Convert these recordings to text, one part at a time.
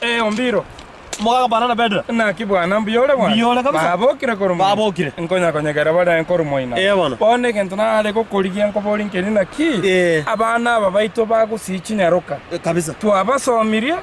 Eh, Ombiro. Omogaka Banana Bedra. Naki bwana, mbuya ore bwana? Mbuya ore kabisa. Babokire korwa moino. Babokire. Nkonya konyegera bare nkorwa moino. Eh, bono. Bono egento nare gokorigia nkobori nkeri naki, Eh. abana aba baito bagusii chinyaroka. Eh, kabisa. Twabasomirie,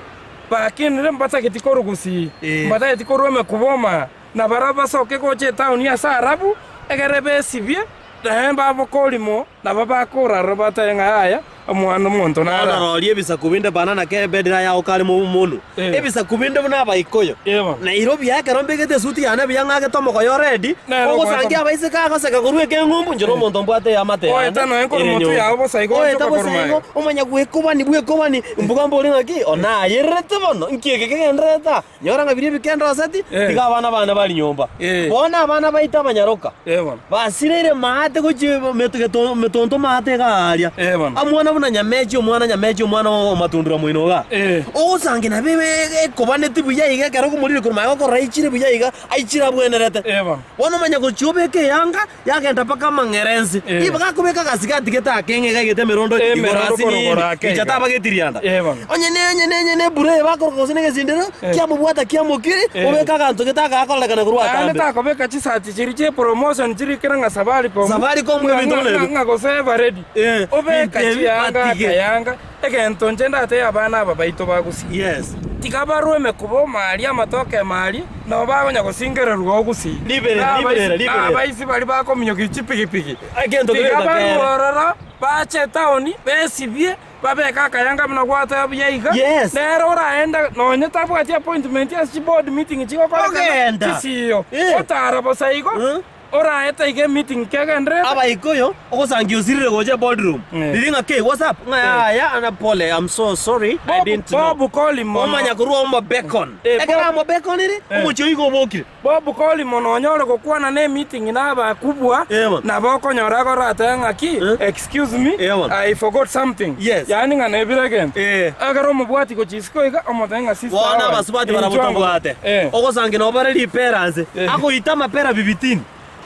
bakinire mbatageti korwa gusii, Eh. mbatageti korwa emekuba omaa, na barabwo basoke gocha etaoni ase arabu, egere besibie, naende babokorimo. Nabo bakorarora batebe ng'a yaya, omwana omonto Bono nara. roria ebisaku binde banana kera ebendera yao kare momonu. Eh. Ebisaku binde buna Abaikoyo. Eh, bono. Nairobi ekero mbegete esuti yane buya ng'agete omogoye o redi, Nere ogosangia ogoeta- abaiseke agoseka korwa ekeng'umbu, inche nomonto mbwate eamate yane. Oeta nonya korwa ere motwe nyomba. yao bosa igo, Oeta onchoka bosa korwa igo, magega. omanya gwekobani bwekobani, mbuga mbore ng'aki, onayererete bono, nki eke kegendererete aa? Nyora ng'a biria ebikendoseti, Eh. tiga abana bane bare nyomba. Eh. Bono abana baito abanyaroka, Eh, bono. basireire maate gochia meto- geto- metonto maate iga aaria. Eh, bono. Omwana buna nyamechi, omwana nyamechi, omwana o matundura moino iga. Eh. Ogosangi nabo ebe ekobaneti buya iga ekero okomorire korwa magega okorora aichire buya iga, aichire abwenerete. Eh, bono. Bono omanye gochia obeke eyanga, yagenda mpaka amang'ere ense. Eh. Igo gakobeka agasigati gete akeng'e iga egete emerondo Eh, igoro emerondo ase korwa igoro nini, ake richa iga. taba getirianda. Eh, bono. Onye ne onye ne onye ne ebura eye bakoroka gose negesindero, Eh. kiamobwata kiamokiri, Eh. obeke aganto gete agakorekana korwa Naende atambe. takobeka chisati chiria chie promotion chirikire ng'a Safaricom, Safaricom ng'a- ebinto buna ng'a- ebio. ng'a gose Eveready. Eh, Obeka binto ebi chianga batige. akayanga, egento inche ndatebie abana aba baito bagusie. Yes. Tiga barwe emekuba omaaria amatoke maaria, nabo bakonya gosingererwa ogusii. Riberera, riberera, riberera. Abaisi baria bakominyokia chipigipigi, Egento tiga keria barwe kere. ororo, bache etaoni, besibie, babeke akayanga buna gwateba buya iga, Yes. nere oraende nonye tabwati appointment ase chiboard meeting chigokorekana, Ogenda. chisiyo, Eh. otara bosa igo, Eh. oraete iga emeeting kegendererete. Abaikoyo, ogosangia osirire gocha eboardroom. Eh. Riria ng'a kei, what's up? Ng'a yaya, ana pole, I'm so sorry, I Bob, didn't know. Bob Collymore. Omanya korwa omo bacon. Eh, Ekero Bob- amo bacon ere, Eh. omochie oigo obokire. Bob Collymore nonya ore gokwana ne meeting na abakubwa, Eh, bono. nabo okonyora agoratebe ng'aki, Eh. excuse me, Eh, bono. I forgot something. Yes. Yaani ng'a nebire egento. Eh. Ekero omobwati gochia isiko iga, omotebie ng'a sister Bono how are you? abasubati barabwo Inchuo ango. tobwate. Eh. Ogosangia nabo bare ripera nse. Eh. Agoita amapera bibitini.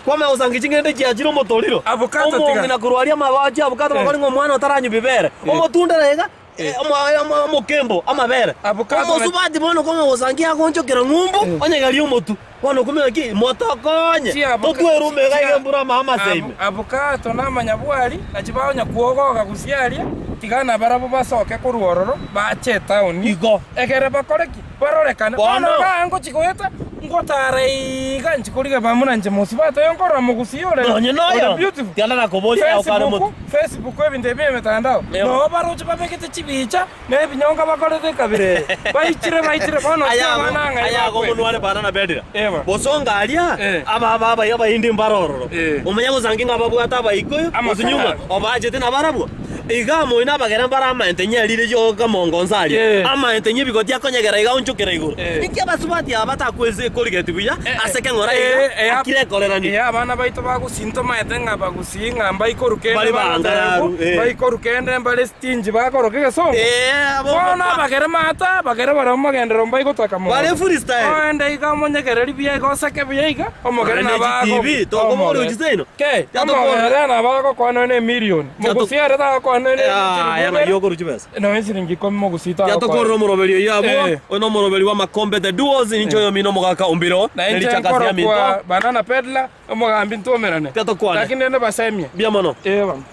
Kwamanya gosangia ching'ende chiachire omotoriro. Avocado tiga. Omong'ina korwa aria amabachi avocado Eh. bakore ng'a omwana otaranywa bibere. Omotundera iga, eh, omo- omo- omokembo amabere. Avocado na- Omosubati bono kwamanya gosangia agonchokera ng'umbu, onyegeria omotu. Bono okumenya ki? Motokonye. Chiaboka- Totwe erume iga iga chia- embura ama amase ime. Abu- Avocado na amanyabwari nachi baonya kwogoga gose aria, tiga nabarabwo basoke korwa ororo bache etaoni. Igo. Ekere bakore ki? Barorekane. Bono. Bono igaa ngochia goeta, ngotara iga inche korigia bamura inche mosubati oyo nkorora mogusii ore Nonye noyo. ore beautiful. Tiga narakoborie aye okare Facebook, motwe. Facebook ebinto ebi emetandao. Ewa. Noo baroche babegete chibicha, na ebinyonga bakorete ekabira eye. Baichire baichire bono ase Ayago abana ng'ai ayago bakwebisa. omonwa are banana bedira. Ewa. Bosongo aria Eh. aba aba aba abaindi mbare ororo. Eh. Omanye gosangi ng'a babwate abaikoyo Amakara. gose nyuma obachete nabarabwo. Iga amoino abagere mbare amaete nyerire yoka mongo nse aria. Eh. Amaete nyebigoti akonyegera iga aonchokera igoro. Eh. Inki abasubati aba batakwese korigeti buya ase keng'ora Eh, iga eh, akire ekorerani. Eh, abana baito bagusinto maete ng'a bagusii ng'a mbaikoru kende Bari baangararu, bagotebu, eh. baikoru kende mbare stingy bakoroka egesongo. Eh, abo Bono abagere maata, abagere barabwo mogenderero mbaigotaka mono. Bare freestyle. Oende iga omonyegereri buya iga oseke buya iga, omogere Naende nabo ago- chi TV, tokobora omogere. gochia seino. Ke, Yatokora. omogere nabo agokwana ne emilion. Mogusi ere tagokwana ne Ah, chiringi aya ibere, nayio okorwa chibesa. nonya chiringi ikomi mogusi Tiga tokorere tagokwana. omoroberi oyio abwo, Eh. oyo nomoroberi bw'amakombe the duos, ninche oyomino omogaka ombiro, Na ne inche richakasi nkorokwa riaminto. Banana Peddler, omogambi ntwomerane. Tiga tokwane. Lakini rende basemie. Mbuya mono. Eh, bono.